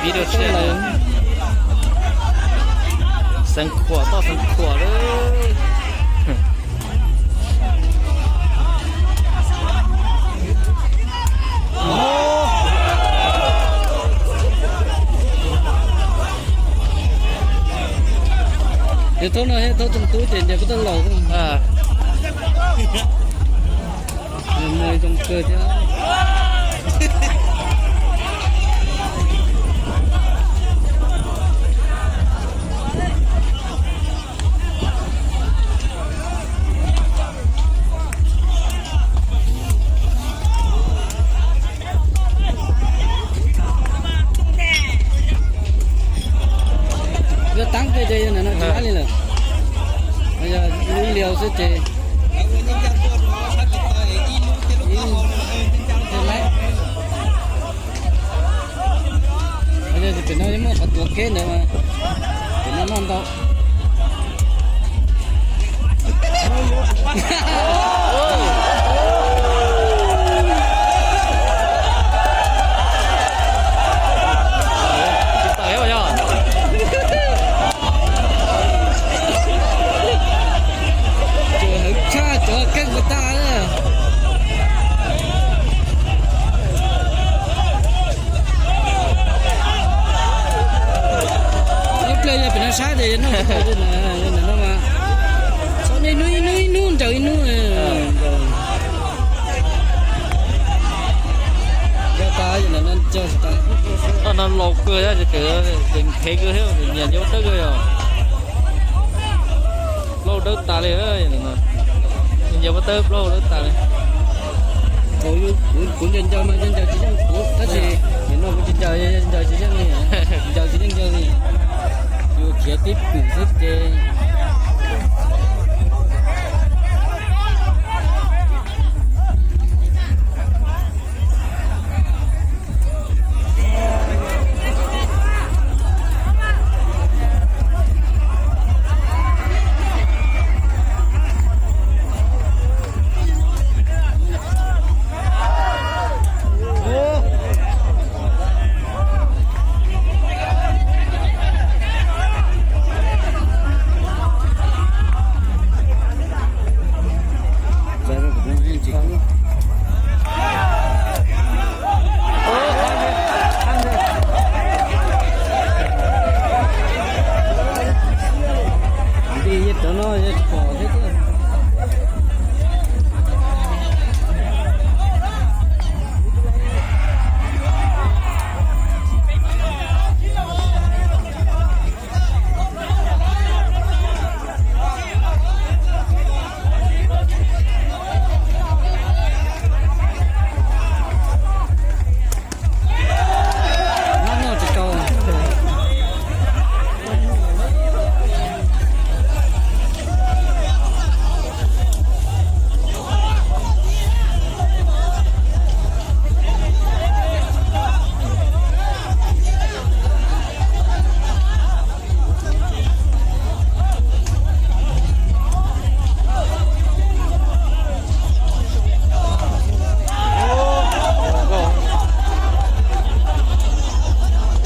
Ib rau siab lawm. Xeev Khuam, toj Xeev Khuam lawm. Yog thaub no thiab thaub Txooj Tub ces ncaws pov tawb laus. Zoo kawg thiab. Yog tab kiag ces yog ntawm no tsis ab li lawm. Yog lub liaus xwb ces pem no muaj qhov tuav keb ntawd mas pem no noj ntau. Tsuas hawv tshaj cov keeb puas tag. Ib pliag yog pem no sab ces noj no mas, ib hnub ib hnub ib hnub ncaws ib hnub. Toj no laus kawg, ces nqhev kawg thiab, nyias ncaws pov tawb kawg yog. Plaub dawb tas li, ncaws pov tawb plaub dawb tas li. Kuv ncaws ncaws mas ncaws ncaws tsis yeej kuv, tab sis nim no kuv tsis ncaws, ncaws tsis yeej li, ncaws tsis yeej ncaws li. Yus khiav tib pwm xwb ces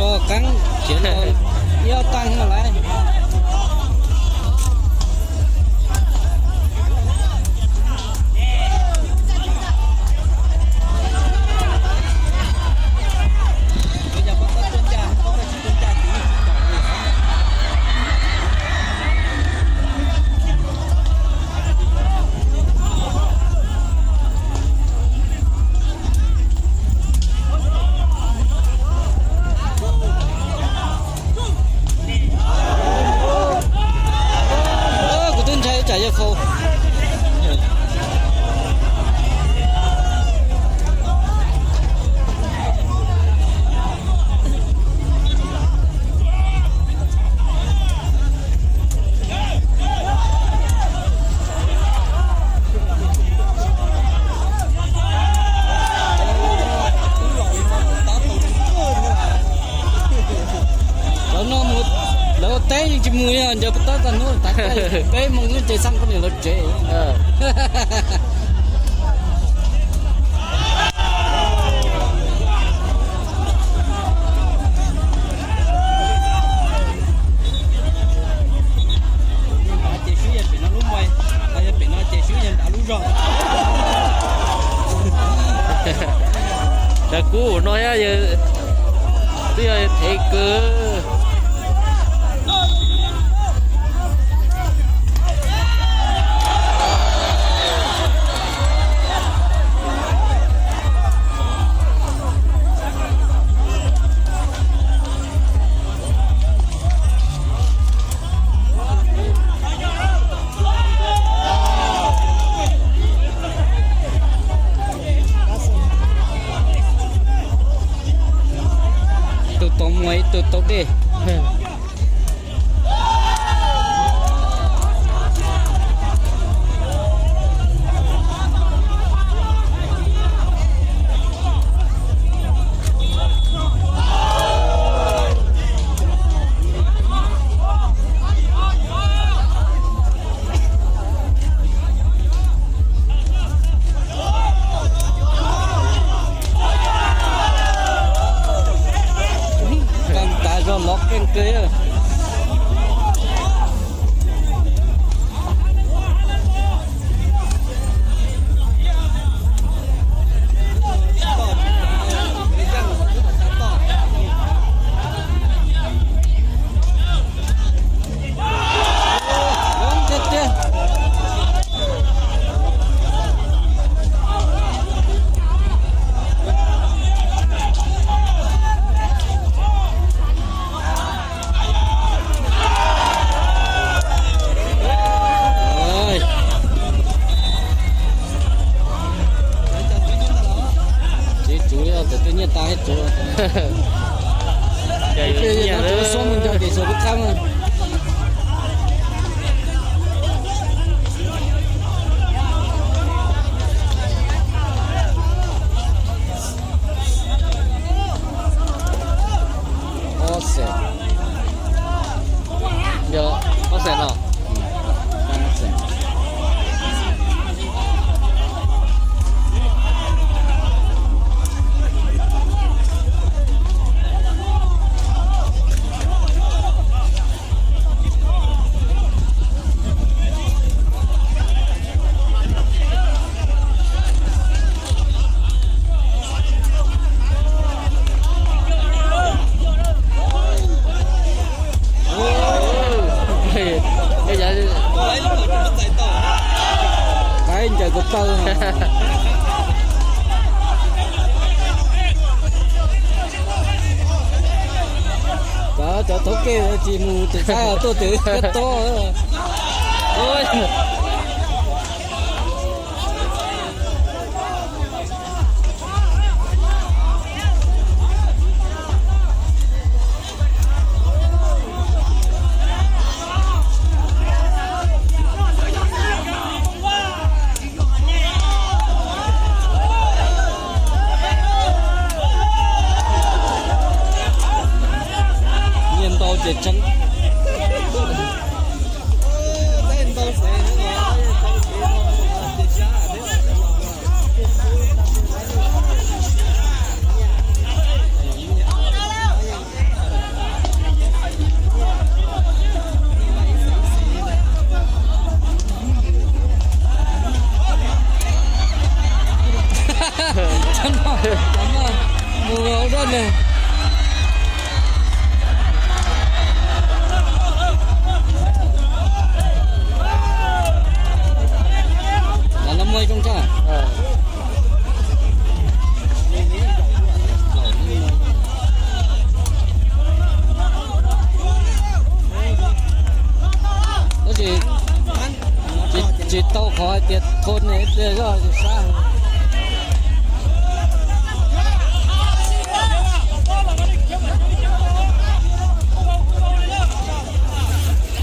Rov qab khiav los ib ob tag no lawm. Kuv twb ntshai tsam yawg faus. Cov no mus, lawv ua teb yeej tsis mus li, ncaws pov tawb tag hnub tas, peb moo ces xa poj niam lawv tsev. kawg. Tus tau muag ib tug tau dej. Keej tas zog lov keej kawg. Txiv tsuv yog tawm tej nyiaj tas thiab tsuv. Ces yus nyiaj lawm. Xuab mus nco ces xyov lub qab mas. Ob xees. Yog ob xees no. Qaib ncaws ko taw. Cov, cov thoob kej tsis mus tus qaib tuaj tus kab tob. Nyiaj ntau ces tseeb. Mus ua zoj ne. Lam no muaj ib rooj tshaj. Tab sis tsis tau qhov hais tias thon ne, zoj sab.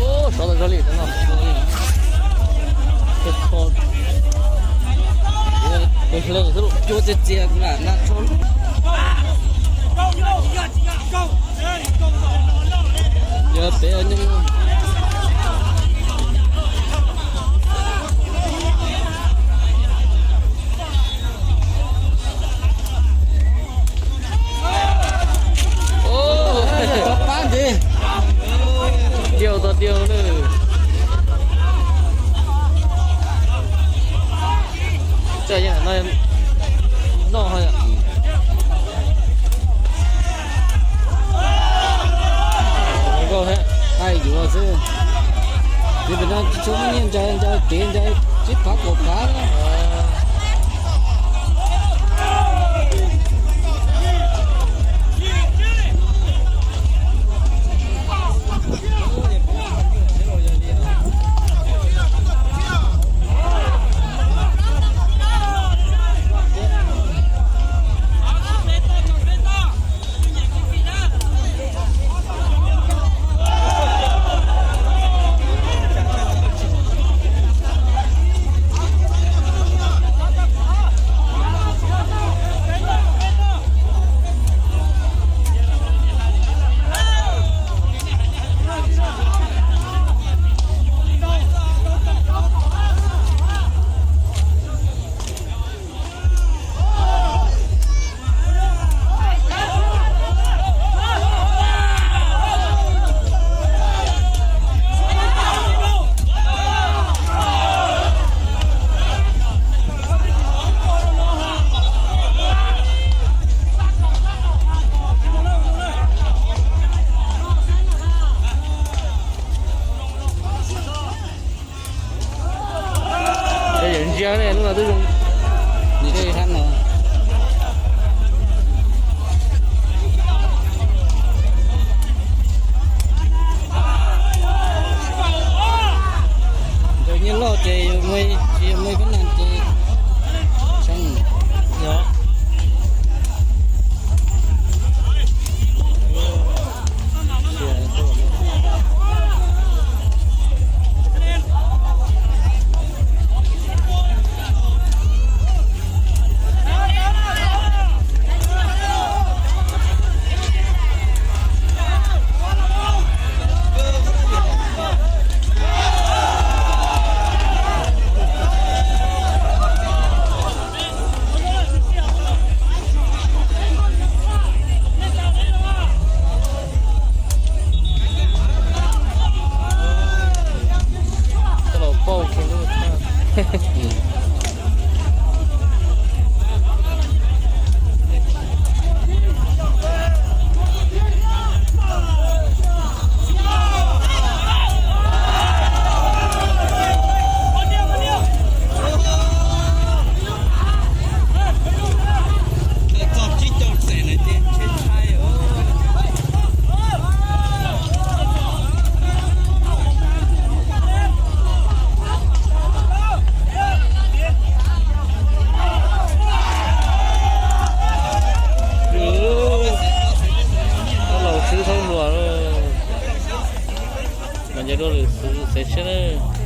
Ub, sov tau zoo li no. Tus hlawv xwb los cua txias txias kuv lam nag tsho. Yog pem nyob. Pab ntxiv. Diau tau diau lawm. Coj yeej no noj ho. Ces pem no tsis tshua muaj nyiaj ncaws, ncaws kev ncaws tsib phav kaum phav. Cov yawm ntsia ne, lub no twb zoo. Cov nyiaj loj ces yuav muaj, tsis yuav muaj kab nag ces tseeb. Coj los pauj kiag lub thaj. Laus xwb thaub hluas, mas nce duaj lwm xwb xev tshiab na.